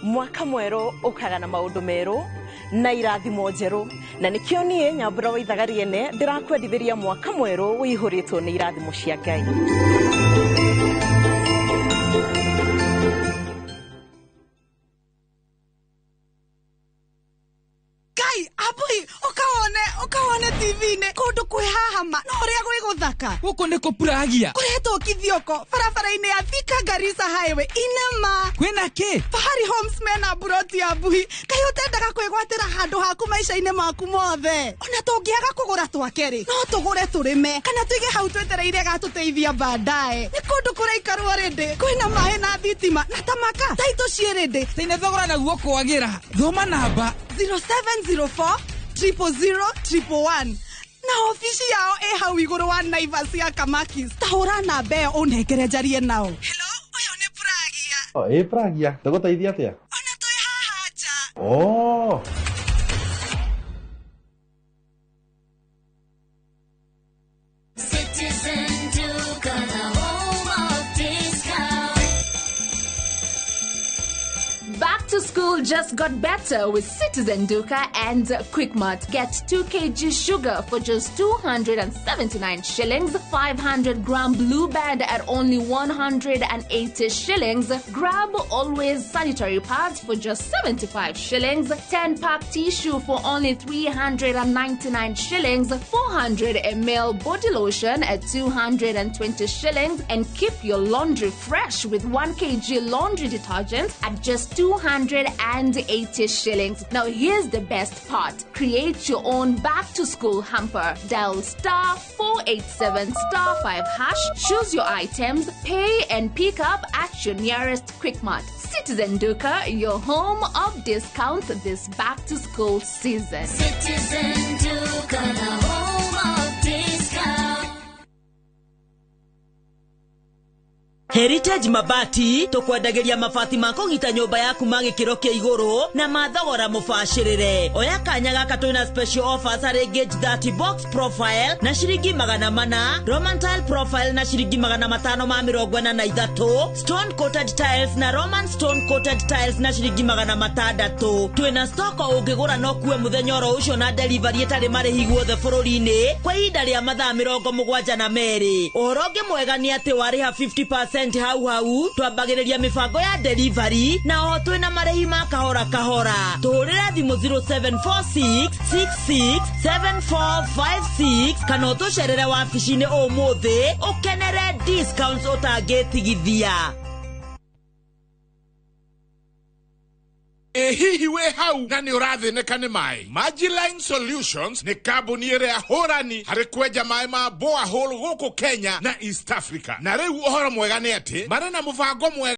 Mwaka mwerũ ũkaga na maũndũ merũ na irathimo njerũ, na nĩkĩo niĩ Nyambura wa Ithaga Rĩene ndĩrakwendithĩria mwaka mwerũ ũihũrĩtwo nĩ irathimo cia Ngai. Ngai abui ũkawone TV-inĩ kũndũ kwĩ hahama no ũrĩa gwĩ gũthaka. Gũkũ nĩ kũpuragia kũretwo Kithioko barabara-inĩ ya Thika Garissa Highway inema. Kwĩna kĩ? Fahari Homes mena mburoti ya mbuhi. Kaĩ ũtendaga kwĩgwatĩra handũ haku maica-inĩ maku mothe? Ona tũngĩaga kũgũra twake rĩ, no tũgũre tũrĩme kana tũige hau twetereire gatũteithia baadaye. Nĩ kũndũ kũraikarwo rĩndĩ, kwĩna maĩ na thitima na tamaka taitũ ciĩ rĩndĩ. Tene thogora naguo kwagĩra. Thoma namba 0704 000 111 na ofici yao ĩ hau igũrũ wa Naivas ya Kamakis. Ta hũra namba ĩyo ũnengere njarie nao. Hello, ũyũ nĩ Pragia. Ĩ Pragia, tũgũteithia atĩa? Ona twĩ haha nja. Oh. Citizen Duka, the home of discount. Back to school just got better with Citizen Duka and Quickmart. Get 2 kg sugar for just 279 shillings, 500 gram Blue Band at only 180 shillings, grab Always sanitary pads for just 75 shillings, 10 pack tissue for only 399 shillings, 400 ml body lotion at 220 shillings, and keep your laundry fresh with 1 kg laundry detergent at just 280 shillings. Now here's the best part. Create your own back to school hamper. Dial *487 *5#, choose your items, pay and pick up at your nearest Quickmart. Citizen Duka, your home of discounts this back to school season. Citizen Duka, the home of discount. Heritage Mabati tukwendagiria mabati ma kũgita nyũmba yaku ma gĩkĩro kĩa igũrũ na mathogora mũbacĩrĩre. Oya kanya gaka twĩna special offers harĩ gauge 30 box profile na ciringi 400, Roman tile profile na ciringi 543, stone coated tiles na Roman stone coated tiles na ciringi 600. Twĩna stock ũngĩgũra no kuwe mũthenya oro ũcio na delivery ĩtarĩ marĩhi guothe bũrũri-inĩ kwa ihinda rĩa mathaa 72. Ũhoro ũngĩ mwega nĩ atĩ warĩha 50% 20% hau hau. Twambagĩrĩria mĩbango ya delivery na oho twĩna marĩhi ma kahora kahora. Tũhũrĩre thimũ 0746 66 7456 kana ũtũcerere wabici-inĩ ũmũthĩ ũkenere discounts ũtangĩtigithia. Ĩ hihi wĩ hau na nĩ ũrathĩnĩka nĩ maĩ? Magiline Solutions nĩ kambuni ĩrĩa hũrani harĩ kwenja maĩ ma borehole gũkũ Kenya na East Africa. Na rĩu ũhoro mwega nĩ atĩ marĩ na mũbango mwega.